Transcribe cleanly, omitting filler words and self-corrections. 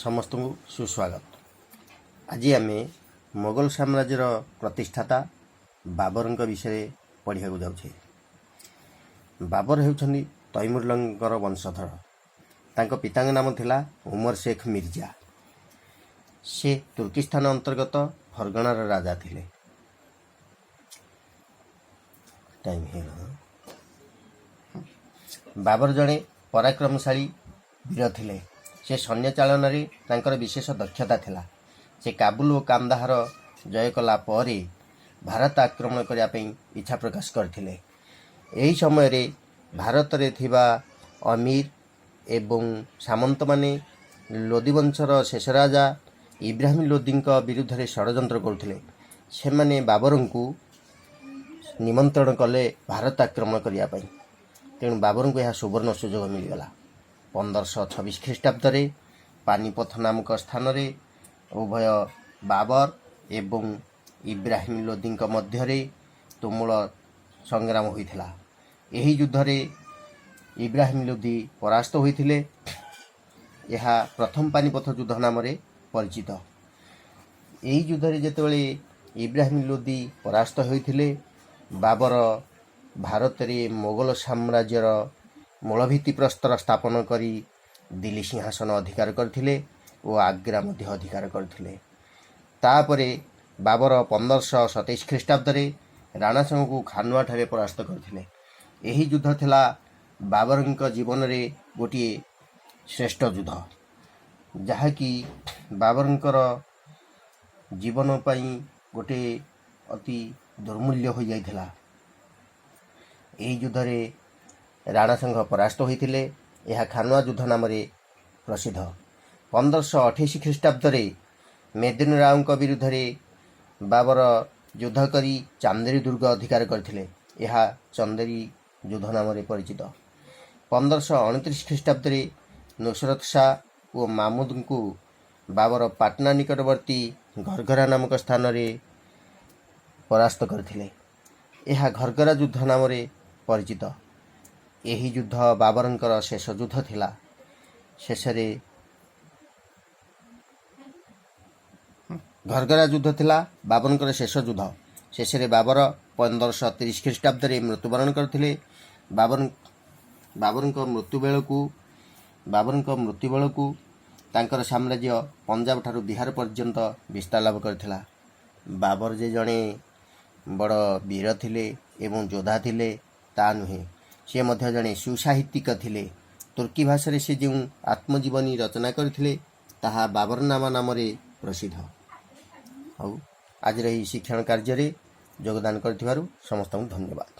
ସମସ୍ତଙ୍କୁ ସୁସ୍ୱାଗତ। ଆଜି ଆମେ ମୋଗଲ ସାମ୍ରାଜ୍ୟର ପ୍ରତିଷ୍ଠାତା ବାବରଙ୍କ ବିଷୟରେ ପଢ଼ିବାକୁ ଯାଉଛେ। ବାବର ହେଉଛନ୍ତି ତୈମୁରଲଙ୍କର ବଂଶଧର। ତାଙ୍କ ପିତାଙ୍କ ନାମ ଥିଲା ଉମର ଶେଖ ମିର୍ଜା। ସେ ତୁର୍କିସ୍ତାନ ଅନ୍ତର୍ଗତ ଫରଗଣାର ରାଜା ଥିଲେ। ଟାଇମ୍ ହେଇଗଲା। ବାବର ଜଣେ ପରାକ୍ରମଶାଳୀ ବୀର ଥିଲେ। ସେ ସୈନ୍ୟ ଚାଳନାରେ ତାଙ୍କର ବିଶେଷ ଦକ୍ଷତା ଥିଲା। ସେ କାବୁଲ ଓ କାନ୍ଦାହାର ଜୟ କଲା ପରେ ଭାରତ ଆକ୍ରମଣ କରିବା ପାଇଁ ଇଚ୍ଛା ପ୍ରକାଶ କରିଥିଲେ। ଏହି ସମୟରେ ଭାରତରେ ଥିବା ଅମୀର ଏବଂ ସାମନ୍ତମାନେ ଲୋଦି ବଂଶର ଶେଷ ରାଜା ଇବ୍ରାହିମ ଲୋଦିଙ୍କ ବିରୁଦ୍ଧରେ ଷଡ଼ଯନ୍ତ୍ର କରୁଥିଲେ। ସେମାନେ ବାବରଙ୍କୁ ନିମନ୍ତ୍ରଣ କଲେ ଭାରତ ଆକ୍ରମଣ କରିବା ପାଇଁ। ତେଣୁ ବାବରଙ୍କୁ ଏହା ସୁବର୍ଣ୍ଣ ସୁଯୋଗ ମିଳିଗଲା। 1526 ଖ୍ରୀଷ୍ଟାବ୍ଦରେ ପାନିପଥ ନାମକ ସ୍ଥାନରେ ଉଭୟ ବାବର ଏବଂ ଇବ୍ରାହିମ ଲୋଦିଙ୍କ ମଧ୍ୟରେ ତୁମୁଳ ସଂଗ୍ରାମ ହୋଇଥିଲା। ଏହି ଯୁଦ୍ଧରେ ଇବ୍ରାହିମ ଲୋଦି ପରାସ୍ତ ହୋଇଥିଲେ। ଏହା ପ୍ରଥମ ପାନିପଥ ଯୁଦ୍ଧ ନାମରେ ପରିଚିତ। ଏହି ଯୁଦ୍ଧରେ ଯେତେବେଳେ ଇବ୍ରାହିମ ଲୋଦି ପରାସ୍ତ ହୋଇଥିଲେ, ବାବର ଭାରତରେ ମୋଗଲ ସାମ୍ରାଜ୍ୟର ମୂଳ ଭିତ୍ତିପ୍ରସ୍ତର ସ୍ଥାପନ କରି ଦିଲ୍ଲୀ ସିଂହାସନ ଅଧିକାର କରିଥିଲେ ଓ ଆଗ୍ରା ମଧ୍ୟ ଅଧିକାର କରିଥିଲେ। ତାପରେ ବାବର 1527 ଖ୍ରୀଷ୍ଟାବ୍ଦରେ ରାଣା ସଂଘକୁ ଖାନୁଆଠାରେ ପରାସ୍ତ କରିଥିଲେ। ଏହି ଯୁଦ୍ଧ ଥିଲା ବାବରଙ୍କ ଜୀବନରେ ଗୋଟିଏ ଶ୍ରେଷ୍ଠ ଯୁଦ୍ଧ, ଯାହାକି ବାବରଙ୍କର ଜୀବନ ପାଇଁ ଗୋଟିଏ ଅତି ଦୁର୍ମୂଲ୍ୟ ହୋଇଯାଇଥିଲା। ଏହି ଯୁଦ୍ଧରେ ରାଣା ସଂଘ ପରାସ୍ତ ହୋଇଥିଲେ। ଏହା ଖାନୁଆ ଯୁଦ୍ଧ ନାମରେ ପ୍ରସିଦ୍ଧ। 1528 ଖ୍ରୀଷ୍ଟାବ୍ଦରେ ମେଦିନ ରାଓଙ୍କ ବିରୁଦ୍ଧରେ ବାବର ଯୁଦ୍ଧ କରି ଚାନ୍ଦେରୀ ଦୁର୍ଗ ଅଧିକାର କରିଥିଲେ। ଏହା ଚନ୍ଦେରୀ ଯୁଦ୍ଧ ନାମରେ ପରିଚିତ। 1529 ଖ୍ରୀଷ୍ଟାବ୍ଦରେ ନୁସରତ ଶାହ ଓ ମାମୁଦଙ୍କୁ ବାବର ପାଟନା ନିକଟବର୍ତ୍ତୀ ଘରଘରା ନାମକ ସ୍ଥାନରେ ପରାସ୍ତ କରିଥିଲେ। ଏହା ଘରଘରା ଯୁଦ୍ଧ ନାମରେ ପରିଚିତ। ଏହି ଯୁଦ୍ଧ ବାବରଙ୍କର ଶେଷ ଯୁଦ୍ଧ ଥିଲା। ଶେଷରେ ଘରଘରା ଯୁଦ୍ଧ ଥିଲା ବାବରଙ୍କର ଶେଷ ଯୁଦ୍ଧ। ଶେଷରେ ବାବର 1530 ଖ୍ରୀଷ୍ଟାବ୍ଦରେ ମୃତ୍ୟୁବରଣ କରିଥିଲେ। ବାବରଙ୍କ ମୃତ୍ୟୁ ବେଳକୁ ତାଙ୍କର ସାମ୍ରାଜ୍ୟ ପଞ୍ଜାବ ଠାରୁ ବିହାର ପର୍ଯ୍ୟନ୍ତ ବିସ୍ତାର ଲାଭ କରିଥିଲା। ବାବର ଯେ ଜଣେ ବଡ଼ ବୀର ଥିଲେ ଏବଂ ଯୋଦ୍ଧା ଥିଲେ ତା ନୁହେଁ, ସେ ମଧ୍ୟ ଜଣେ ସୁସାହିତ୍ୟିକ ଥିଲେ। ତୁର୍କୀ ଭାଷାରେ ସେ ଯେଉଁ ଆତ୍ମଜୀବନୀ ରଚନା କରିଥିଲେ, ତାହା ବାବରନାମା ନାମରେ ପ୍ରସିଦ୍ଧ। ଆଉ ଆଜିର ଏହି ଶିକ୍ଷଣ କାର୍ଯ୍ୟରେ ଯୋଗଦାନ କରିଥିବାରୁ ସମସ୍ତଙ୍କୁ ଧନ୍ୟବାଦ।